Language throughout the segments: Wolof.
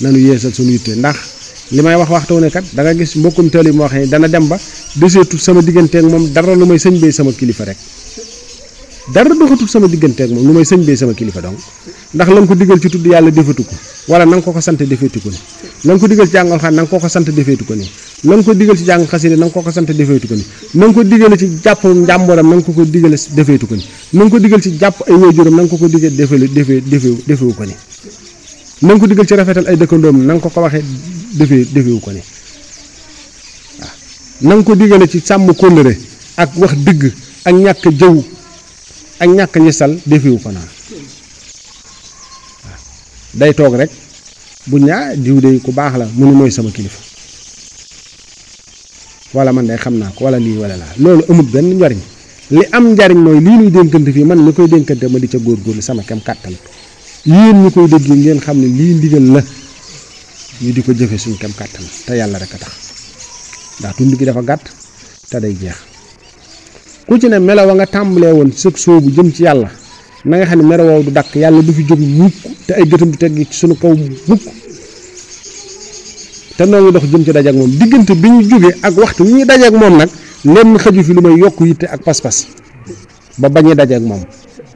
nanu yeesal sunu yitte ndax li may wax waxtu ne kat da nga gis mbokkum teel yi moo xam ne dana dem ba deseetul sama digganteeg moom dara lu may sëñ bee sama kilifa rek dara doxatul sama digganteeg moom lu may sëñ bee sama kilifa donc ndax la nga ko digal ci tudd yàlla defatu ko wala na nga ko sant defeetu ko ni la nga ko digal ci jàngal xaan na nga ko sant defeetu ko ni la nga ko digal ci jàng xasida na nga ko sant defeetu ko ni na nga ko digal ci jàpp njàmboram na nga ko digal defeetu ko ni na nga ko digal ci jàpp ay waajuram na nga ko digal defewu ko ni na nga ko digal ci rafetal ay dëkkandoom na nga ko waxee defewu ko ni waaw na nga ko digale ci sàmm kóllëre ak wax dëgg ak ñàkk jëw ak ñàkk ñisal defewu ko naa waaw day toog rek bu ñaa diw de ku baax la mu ni mooy sama kilifa wala man day xam naa ko wala lii wala laa loolu amul benn njariñ li am njariñ mooy lii ñuy dénkante fii man mi koy dénkante ma di ca góorgóorlu sama kem kàttan yéen ñi koy dégg ngeen xam ne lii ndigal la ñu di ko jëfe suñ kem kàttan te yàlla rek a tax ndax tund gi dafa gàtt te day jeex ku ci ne melo wa nga tàmbalee woon sëg soobu jëm ci yàlla na nga xam ne melo woow du dakk yàlla du fi jóg mukk te ay gëtam du tegg ci suñu kaw mukk te noo ngi dox jëm ci dajeek moom diggante bi ñu jógee ak waxtu wi ñuy dajeek moom nag lenn xëju fi lu may yokk yitte ak pas-pas ba bañee dajeek moom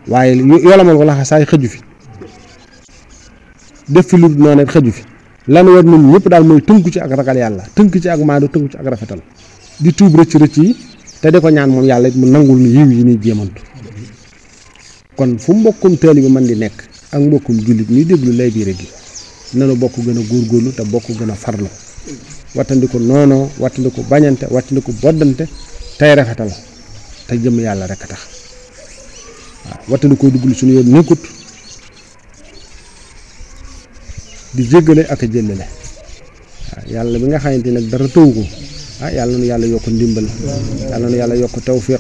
waaye yolamal ko laxa saay xëju fi def fi lu noonu xëju fi lan war ñun ñëpp daal mooy tënku ci ak ragal yàlla tënk ci ak maadu tënku ci ak rafetal di tuub rëcc yi te di ko ñaan moom yàlla it mu nangul nu yiw yi ñuy jéemantu kon fu mbokkum taalibe bi man di nekk ak mbokkum jullit ñuy déglu lay biire gi nanu bokk gën a góorgóorlu te bokk gën a farlu wattandiku noonoo wattandiku bañante wattandiku boddante tey rafetal te jëm yàlla rek a tax waaw wattandiku duggul suñu yoon nekkut di jéggale ak a jëllale waaw yàlla bi nga xamante nag dara tëw ko yàlla na yàlla yokk ndimbal yàlla na yàlla yokk tawfiq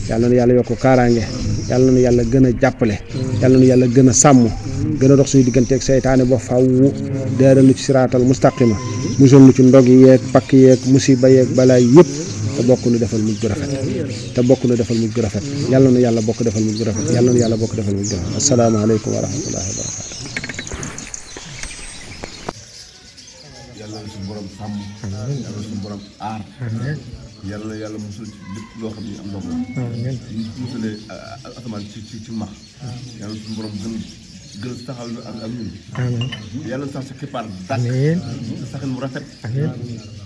yàlla na yàlla yokk kaaraange yàlla na yàlla gën a jàppale yàlla na yàlla gën a sàmm gën a dox suñu digganteeg seytaane ba faw deeral nu ci siraatal mustaqima musal nu ci ndog yi yeeg pakk yeeg musiba yeeg balaay yëpp te bokk nu defal mujj gu rafet te bokk nu defal mujj gu rafet yàlla na yàlla bokk defal mujj gu rafet yàlla na yàlla bokk defal mujj gu rafet asalaamaaleykum wa rahmatullahi wa barakatu yàlla na suñu borom sàmm yàlla na suñu borom aar yàlla na yàlla musul ci lépp loo xam ne am ndox la ñu musalee asamaan ci max yàlla na suñu borom gën saxal ak ñun yàlla na sax sa keppaar dàkk sa saxin mu rafet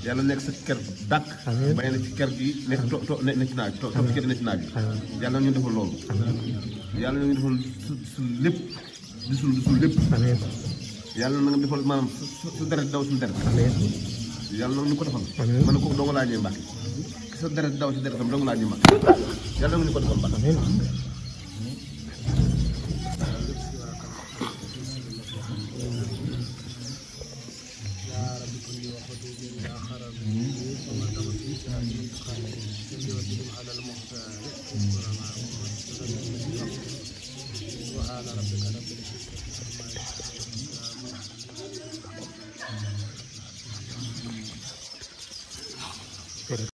yàlla nekk sa ker dàkk bañ na ci ker gi nekk ne ci naaj toog ci ker ne ci naaj bi yàlla na ñu defal loolu yàlla na ñu defal su lépp di sul lépp yàlla na nga defal maanaam su deret daw suñu deret yàlla na ñu ko defal ma ne ko doo nga laa ñuy mbàkk sa deret daw si deretam doo nga laa ñuy mbàkk yàlla na ñu ko defal mbàkk سبحان ربك رب